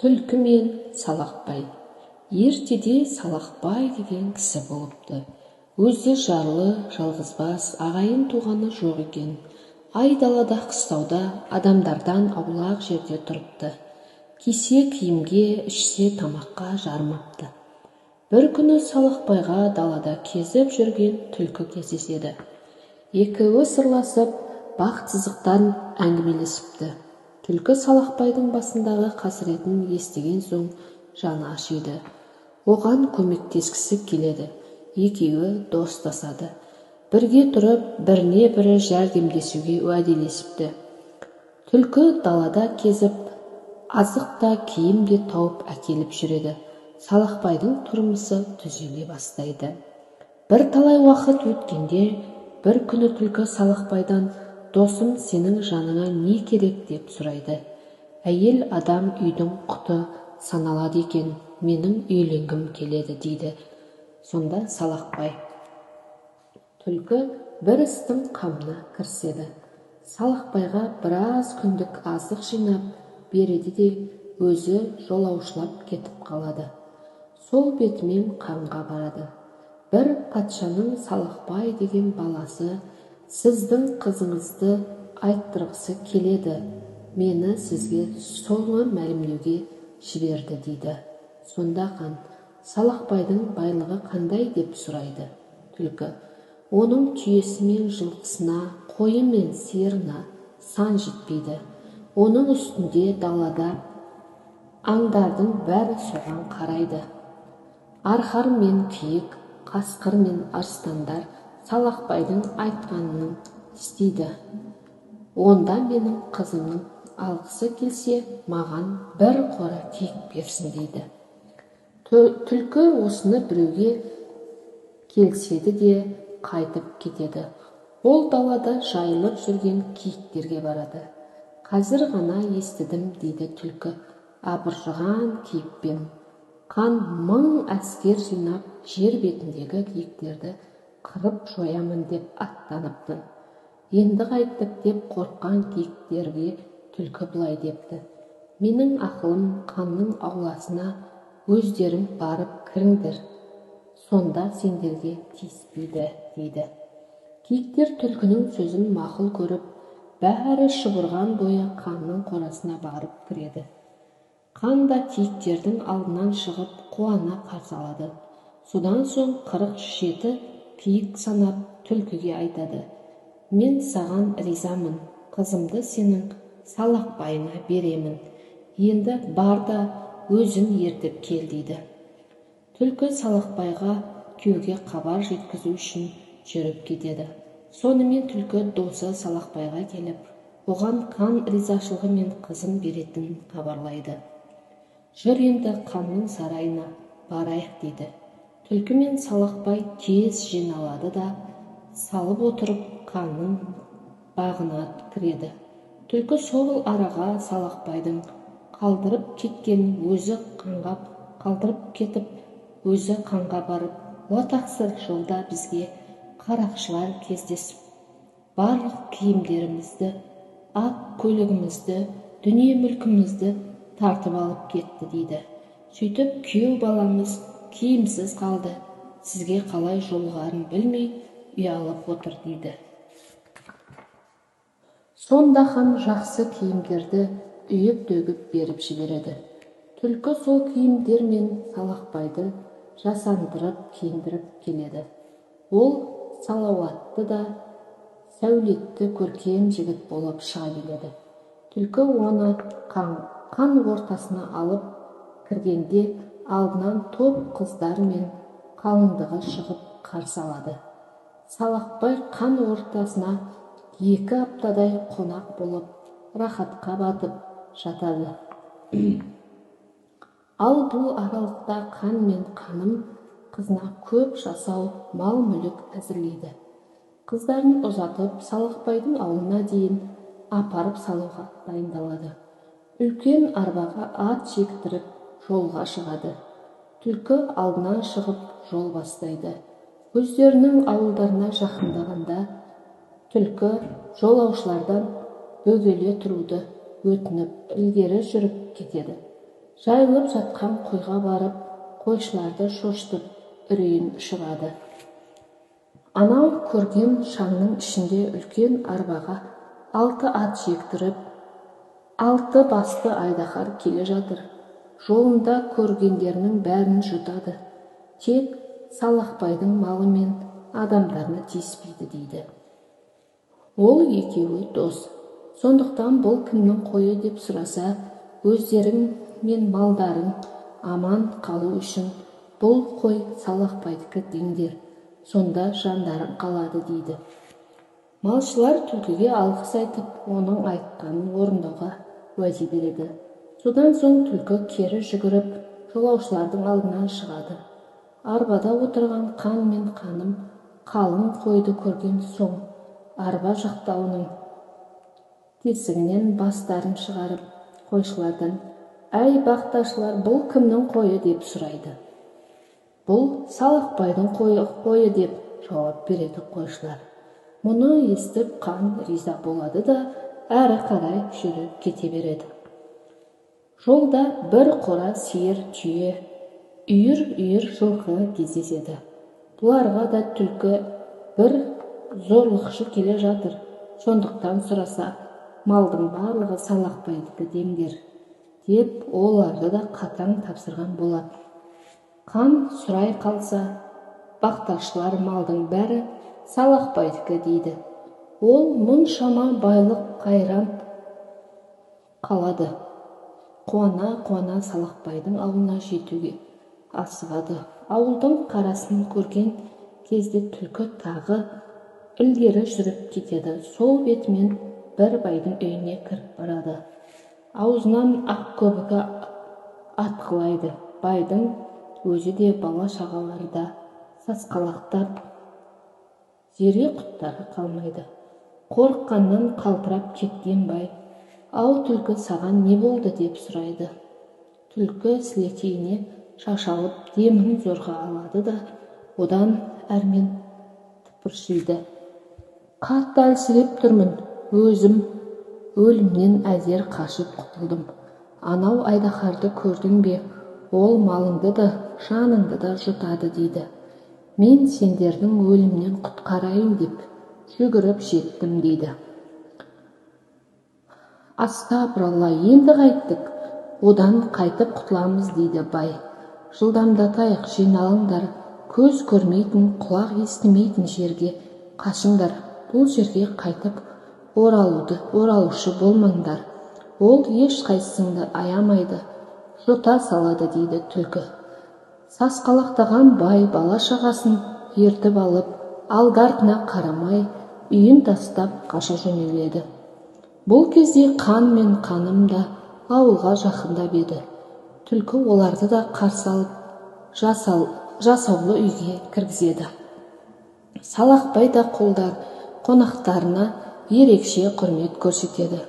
Түлкі мен Салақбай. Ертеде Салақбай деген кісі болыпты. Өзі жарлы, жалғызбас, ағайын-туғаны жоқ екен. Айдалада, қыстауда, адамдардан аулақ жерде тұрыпты. Кисе киімге, ішсе тамаққа жарымапты. Бір күні Салақбайға далада кезіп жүрген түлкі кездеседі. Екеуі сырласып, бақытсыздықтан әңгімелесіпті. Түлкі Салақбайдың басындағы қасіретін естіген соң жаны ашиды, оған көмектескісі келеді. Екеуі достасады. Бірге тұрып, біріне бірі жәрдемдесуге уәделесіпті. Түлкі далада кезіп, азық та, киім де тауып әкеліп жүреді. Салақбайдың тұрмысы түзеле бастайды. Бірталай уақыт өткенде, бір күні түлкі Салақбайдан: «Досым, сенің жаныңа не керек?» – деп сұрайды. «Әйел адам үйдің құты саналады екен, менің үйленгім келеді», – дейді сонда Салақбай. Түлкі бір істің қамына кіріседі. Салақбайға біраз күндік азық жинап береді де, өзі жолаушылап кетіп қалады. Сол бетімен қанға барады. «Бір патшаның Салақбай деген баласы сіздің қызыңызды айттырғысы келеді, мені сізге соны мәлімдеуге жіберді», – дейді. Сонда хан: «Салақбайдың байлығы қандай?» – деп сұрайды. Түлкі: «Оның түйесі мен жылқысына, қойы мен сиырына сан жетпейді. Оның үстінде далада аңдардың бәрі соған қарайды. Арқар мен киік, қасқыр мен арыстандар Салақбайдың айтқанын істейді». «Онда менің қызымның алғысы келсе, маған бір қора киік берсін», – дейді. Түлкі осыны біреуге келіседі де, қайтып кетеді. Ол далада жайылып жүрген киіктерге барады. «Қазір ғана естідім, – дейді түлкі абыржыған кейіппен, – хан 1000 әскер жинап, жер бетіндегі киіктерді қырып жоямын деп аттаныпты. Енді қайттік?» – деп қорыққан киіктерге түлкі былай депті: «Менің ақылым: ханның ауласына өздерің барып кіріңдер, сонда сендерге тиіспейді», – дейді. Киіктер түлкінің сөзін мақұл көріп, бәрі шұбырған бойы ханның қорасына барып кіреді. Хан да киіктердің алдынан шығып, қуана қарсы алады. Содан соң 47 киік санап, түлкіге айтады: «Мен саған ризамын, қызымды сенің Салақбайыңа беремін. Енді бар да, өзін ертіп кел», – дейді. Түлкі Салақбайға күйеуге хабар жеткізу үшін жүріп кетеді. Сонымен түлкі досы Салақбайға келіп, оған хан ризашылығымен қызын беретінін хабарлайды. «Жүр енді, ханның сарайына барайық», – дейді. Түлкі мен Салақбай тез жиналады да, салып отырып, ханның бағына кіреді. Түлкі сол араға Салақбайдың қалдырып кеткен өзі қанға қалдырып кетіп, өзі ханға барып: «Уа, тақсыр, жолда бізге қарақшылар кездесіп, барлық киімдерімізді, ат көлігімізді, дүние мүлкімізді тартып алып кетті», – дейді. «Сөйтіп күйеу баламыз киімсіз қалды, сізге қалай жолығарын білмей ұялып отыр», – дейді. Сонда хан жақсы киімдерді үйіп-төгіп беріп жібереді. Түлкі сол киімдермен Салақбайды жасандырып киіндіріп келеді. Ол салауатты да сәулетті, көркем жігіт болып шыға келеді. Түлкі оны хан ортасына алып кіргенде, алдынан топ қыздар мен қалыңдығы шығып қарсы алады. Салақбай хан ортасына 2 аптадай қонақ болып, рахатқа батып жатады. Ал бұл аралықта хан мен ханым қызына көп жасау мал-мүлік әзірлейді. Қыздарын ұзатып, Салақбайдың ауылына дейін апарып салуға дайындалады. Үлкен арбаға ат жектіріп, жолға шығады. Түлкі алдынан шығып, жол бастайды. Өздерінің ауылдарына жақындағанда, түлкі жолаушылардан бөгеле тұруды өтініп, ілгері жүріп кетеді. Жайылып жатқан қойға барып, қойшыларды шошытып, үрейін ұшырады. Анау көрген шаңның ішінде үлкен арбаға алты ат жектіріп, алты басты айдаһар келе жатыр. Жолында көргендерінің бәрін жұтады. Тек Салақбайдың малы мен адамдарына тиіспейді, дейді. Ол екеуі дос. Сондықтан бұл кімнің қойы деп сұраса, өздерің мен малдарың аман қалу үшін бұл қой Салақбайдікі деңдер, сонда жандарың қалады, дейді. Малшылар түлкіге алғыс айтып, оның айтқанын орындауға уәде береді. Содан соң түлкі кері жүгіріп, жолаушылардың алдынан шығады. Арбада отырған қан мен қаным қалың қойды көрген соң, арба жақтауының тесігінен бастарын шығарып, қойшылардан: «Әй, бақташылар, бұл кімнің қойы?» – деп сұрайды. «Бұл Салақбайдың қойы», – деп жауап береді қойшылар. Мұны естіп, қан риза болады да, әрі қарай жүріп кете береді. Жолда бір қора сиыр, түйе, үйір-үйір жылқы кездеседі. Бұларға да түлкі бір зорлықшы келе жатыр, сондықтан сұраса, малдың барлығы Салақбайдікі деңдер, деп оларды да қатаң тапсырған болатын. Қан сұрай қалса, бақташылар малдың бәрі Салақбайдікі дейді. Ол мұншама байлық қайран қалады. Қуана-қуана Салақбайдың ауылына жетуге асығады. Ауылдың қарасын көрген кезде түлкі тағы ілгері жүріп кетеді. Сол бетімен бір байдың үйіне кіріп барады. Аузынан ақ көбігі атқылайды. Байдың өзі де, бала-шағалары да сасқалақтап, зере-құттары қалмайды. Қорыққаннан қалтырап кеткен бай: «Ау, түлкі, саған не болды?» – деп сұрайды. Түлкі сілекейіне шашалып, демін зорға алады да, одан әрмен тыпыршиды: «Қатты әлсіреп тұрмын. Өзім өлімнен әзер қашып құтылдым. Анау айдаһарды көрдің бе? Ол малыңды да, жаныңды да жұтады дейді. Мен сендердің өлімнен құтқарайын деп жүгіріп жеттім», – дейді. «Астапыралла, енді қайттік? Одан қайтып құтыламыз?» – дейді бай. «Жылдамдатайық, жиналыңдар, көз көрмейтін, құлақ естімейтін жерге қашыңдар. Бұл жерге қайтып оралушы болмаңдар. Ол ешқайсыңды аямайды, жұта салады», – дейді түлкі. Сасқалақтаған бай бала-шағасын ертіп алып, алды-артына қарамай, үйін тастап қаша жөнеледі. Бұл кезде қан мен қаным да ауылға жақындап еді. Түлкі оларды да қарсы алып, жасаулы үйге кіргізеді. Салақбай да қолдар қонақтарына ерекше құрмет көрсетеді.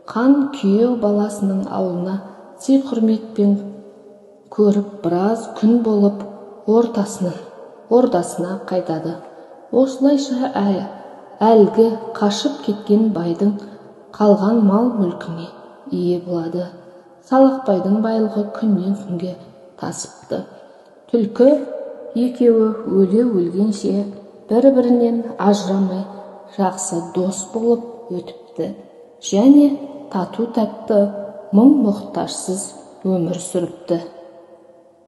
Қан күйеу баласының ауылына сый-құрметпен көріп, біраз күн болып, ордасына қайтады. Осылайша әлгі қашып кеткен байдың қалған мал-мүлкіне ие болады. Салақбайдың байлығы күннен күнге тасыпты. Түлкі екеуі өле өлгенше бір-бірінен ажырамай, жақсы дос болып өтіпті және тату-тәтті, мұң-мұқтажсыз өмір сүріпті.